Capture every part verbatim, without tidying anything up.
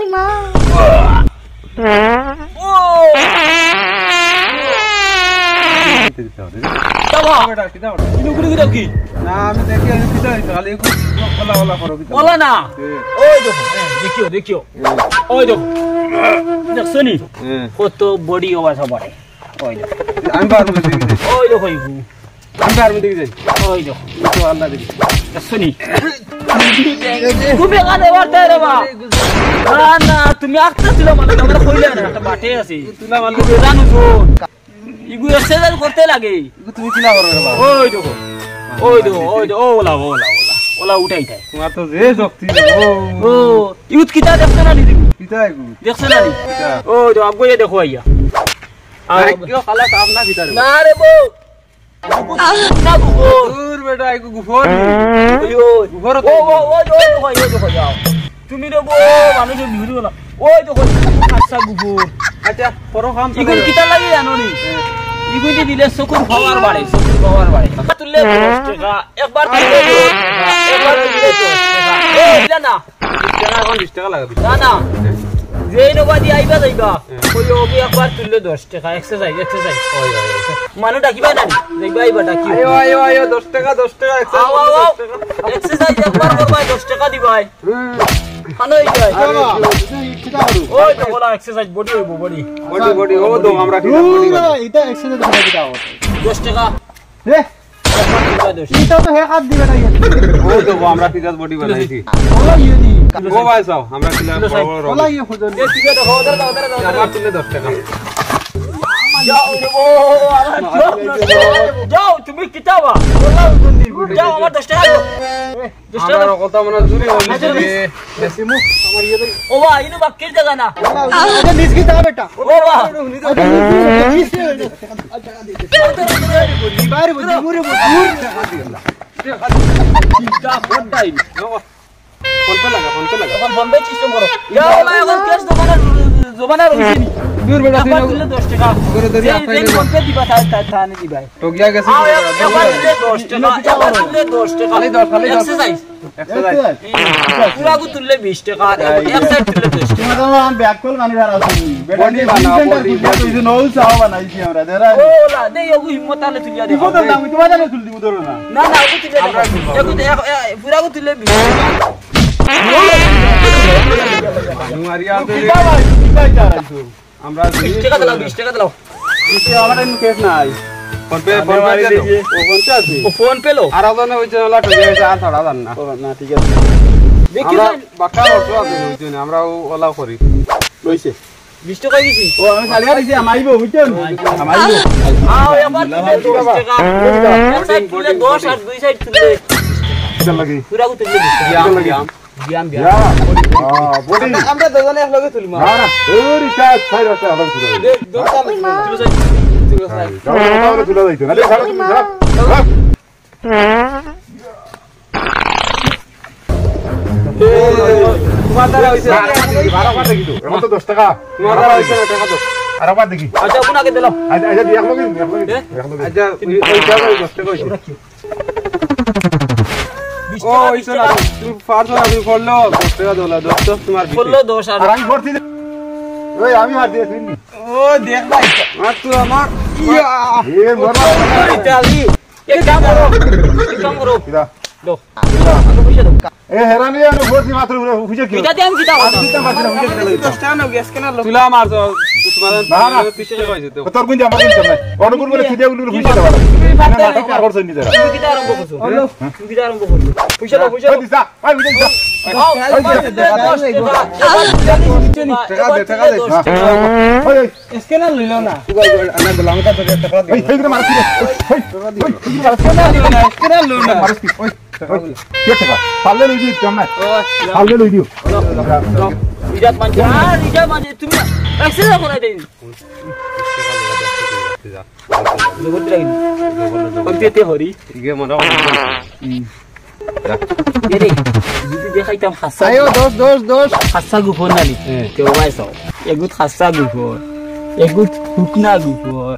ও! কিতা বা? বেটা, কিতা বেটা? ইনু ঘুরি ঘুরি কি? না, আমি দেখি, আমি কিতা হইছে, খালি একটু খোলা খোলা করো, কিতা? বলো না। এ। ওই দেখো, এ, দেখিও, দেখিও। এ। ওই দেখো। দেখছো নি? এ। কত বডি ওভার সবারে। ওই দেখো। আমি পারবো না, দেখি, দেখি। ওই দেখো, ইগু। আমি পারবো, দেখি যাই। ওই দেখো। তো আল্লাহ দেখি। দেখছো নি? তুমি কানে পারতে রে বা? না, না, তুমি আটটা ছিল মানে, আমার কইলে না, একটা বাটে আছে। তুলা মারলে তুমি জানো তো। ইগু এক্সারসাইজ করতে লাগে। ইগু তুমি কিলা করো রে বাবা? ওই দেখো। ওই দেখো, ওই দেখো, ওলা, ওলা, ওলা। ওলা উঠাই দেয়। তোমার তো যে শক্তি রে, ও। ও, ইউথ কিতা দেখছো না নি তুমি? কিতা ইগু? দেখছো না নি? কিতা? ওই দেখো, আগুয়ে দেখো আইয়া। আর আরে, কিও খালা সাফ না কিতা রে? না রে বউ। না গুবর। দূর বেটা, ইগু গুবর নি। ওই, ওই। গুবর ও, তো। ও, ও, ও, ও, ও, যাও। তুমি রে বউ, মানুষের ভিড় না। ওই দেখো, আচ্ছা গুবর। আচ্ছা, পরো কাম ইগুন চলে। কিতা লাগে জানো নি? ইগুন যে দিলে চকুর পাওয়ার বাড়ে, চকুর পাওয়ার বাড়ে। তুললে দশ টাকা, একবার তুললে দশ টাকা, একবার তুললে দশ টাকা। এ, এটা না। বিশ টাকা, এখন বিশ টাকা লাগে, বিশ না, না। যেই নবাদি আইবা যাইবা, ওই ওগু একবার তুললে দশ টাকা, এক্সারসাইজ, এক্সারসাইজ। ওই, ওই, ওই। মানুষ ডাকিবা না নি? যাইবা আইবা ডাকি। আইও, আইও, আইও, দশ টাকা, দশ টাকা, আও, আও, আও। এক্সারসাইজ একবার করবায়, দশ টাকা দিবায়। হুম। খানো এই যায়। আরে, বাবা, এটা, এটা কিতা করো? ওই তো বলা এক্সারসাইজ, বডি হইব, বডি। বডি, বডি, ও তো আমরা কিতা বডি বানাই? এটা এক্সারসাইজ করে কিতা হবে? দশ টাকা। রে, একবার তুলবা দশ। এটা তো হে হাত দিবে না, ইয়ে। ও তো আমরা ফিজাজ বডি বানাইছি। ওলা ইয়ে দি। ও ভাই সাহেব, আমরা কিলা বড় বড় রং। ওলা ইয়ে খুঁজো। এ, ঠিক আছে, দেখো, ওদের দাও, ওদের দাও, ওদের দাও। আমার তুললে দশ টাকা। যাও, ও, আরে, যাও, যাও, তুমি কিতা বা? ওলা ওজন দি। যাও, আমার দশ টাকা দাও। দশ টাকা আমরা দাও। কথা মনে জুড়ি হইল আচ্ছা, রে। বেশি মুখ আমার ইয়ে দেই। ও বা, ইনো বাক্কির জায়গা না। ওলা ওজন, আচ্ছা, নিজ কিতা বেটা? ও বা। আচ্ছা, নিজ কিতা? নিজ কিতা? দিবারে বুঝি, মুরে বুঝি, মুরে। চিন্তা করতাই। ফোন পে লাগা, ফোন পে লাগা। এখন ফোন পে সিস্টেম করো। ইয়া, ওলা, এখন ক্যাশ জমানা, জমানা রইছে নি। দূর বেটা, তুই একবার না। তুললে দশ টাকা। করে দেবি, যেই, আপনাকে যেই দেবো। ফোন পে দিবা, তাই, তাই, তাই আনি দিবা। তো গিয়া গেছে। আও, এক-, একবার তুললে দশ টাকা, একবার তুললে দশ টাকা। খালি দশ, খালি দশ। এক্সারসাইজ। এক্সারসাইজ। পুরাগু তুললে বিশ টাকা, এক সাইড তুললে দশ টাকা। তোমার তো আমি ব্যাক কল মানি বার আছি। বেটা, বডি বানাও, সেন্টার বডি, খুলিয়া বডি। তুই নৌ চাও বানাইছি আমরা, দেরা। ও, লা, দে, ওগু হিম্মত তাহলে তুলিয়া দে। কি বলতাম না, আমি তোমার জানে তুলদি। না, না, ওগু তুলে আমরা তুলবো। এগু, এ, এ, পুরাগু তুলে বিশ। মারিয়া তো কিতা ভাই, কিতা চালাইছো? আমরা বিশ টাকা দিলাও, বিশ টাকা দিলাও। বিশ টাকা আমার এমনি ক্যাশ নাই। ফোন পে, ফোন পে দিয়ে দাও। ও, ফোন পে আছে। ও, ফোন পে লো। আর ওজনে ওই যে ওলা ঠিক আছে, আর ছাড়া যান না। ও, না, ঠিক আছে। দেখি আমরা ভাই। বাক্কা অর্থ আছে ওই জন্য, আমরা ও ওলা করি। লইছে। বিশ টাকা দিছি। ও, আমি খালি আর দিছি, আমাইবো, বুঝছেন? আমাইবো। আও, এবার তুললে দশ টাকা। এক সাইড তুললে দশ আর দুই সাইড তুললে কিতা লাগে? পুরাগু তুললে বিশ টাকা। ব্যায়াম, ব্যায়াম। ব্যায়াম, ব্যায়াম। ইয়া। আহ, বডি। আমরা, আমরা দুজনে এক লগে তুলমু। না, না, ওই রিচার্জ, ছয় রাস্তা আলাদা তুলে। দে, দশ টাকা লাগবে। তুলো সাইড, তুলো সাইড। যাও, যাও, যাও, তুলে যাইতো। না, ছাড়ো তুমি, ছাড়ো। হ্যাঁ? তোমার দ্বারা হইছে না। বারো বার দেখি তো। এখন তো দশ টাকা। তোমার দ্বারা হইছে না, টাকা দাও। আর একবার দেখি। আচ্ছা, ওখানে আগে দিলাম। আচ্ছা, আচ্ছা, এক লগে দিন, এক লগে দিন, এ? এক লগে দিন। আচ্ছা, ওই, ওই টাকা ওই দশ টাকা হইছে। ও, হইছে না, তুমি পারছো না, তুমি পড়লো, দশ টাকা দিলা, দশ, দশ তোমার বিক্রি। পড়লো দশ আর আর আমি ভর্তি দে-, ওই, আমি মার দিয়ে শুনি। ও, দেখ ভাই। আর তুই আমার, ইয়া। এ, মর। ওই, তালি। এক কাম করো, এক কাম করো। কিরা? দাও। দাও, পয়সা দাও। এ, হেরানি, আমি ভর্তি মাত্র উঠে, উঠে কি? এটা দিয়ে আমি কিতা আমি করতাম? কিতা মারছি না, উঠে কিতা লাগি? দশ টাকা নাও, গ্যাস কেনার লোক। তুলা মারছো, তোমার না, না। তিরিশ টাকা হইছে তো। তোর কোন দিয়ে আমার কোন দিয়ে? অনুকূল বলে খিদে উলুল পয়সা দেওয়া লাগে। তুমি পারতে না, না। নাটক আর করছো নিজে। তুমি কিতা আরম্ভ করছো? হ্যালো। তুমি কিতা আরম্ভ করছো? পয়সা দাও, পয়সা দাও। দিছা, আই উঠে দিছা। আও, আই, আই, দশ টাকা। টাকা দে, টাকা দে। দশ টাকা। ওই, ওই। স্ক্যানার লইল না। তুই ভাই, ভাই, আমার গোলাম কা তোকে টাকা দে। এই, এই, মারছি রে। এই, এই, এই, স্ক্যানার লইল না, স্ক্যানার লইল না। মারছি, ওই। কে টাকা? পারলে লই দিও, কেমন নাই? ও, পারলে লই দিও। রিজাত মানছে। আর রিজাত মানছে, তুমি অ্যাক্সিডেন্ট করে দেন। জবর দিলাইন। কমতে তে হরি। ইগে মনে হয়। হুম। এরে, যদি দেখাইতাম হাসা। আয়ো, দশ, দশ, দশ। হাসা গুফর নানি। হ্যাঁ। কেউ ভাই চাও। এগুত হাসা গুফর। এগুত হুকনা গুফর।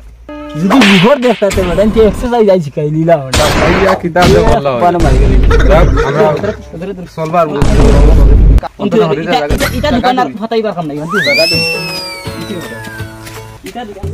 যদি গুফর দেখতে ম্যাডাম, কি এক্সারসাইজ আই শিখাই নিলা। ভাইয়া, কিতাব দে বললো। পানো মারি গেলি। আমরা ধরে, ধরে, ধরে। সলভার। অন্তত ইটা, ইটা, ইটা দোকান আর ফাটাইবার কাম নাই, অন্তত। ইটা দোকান।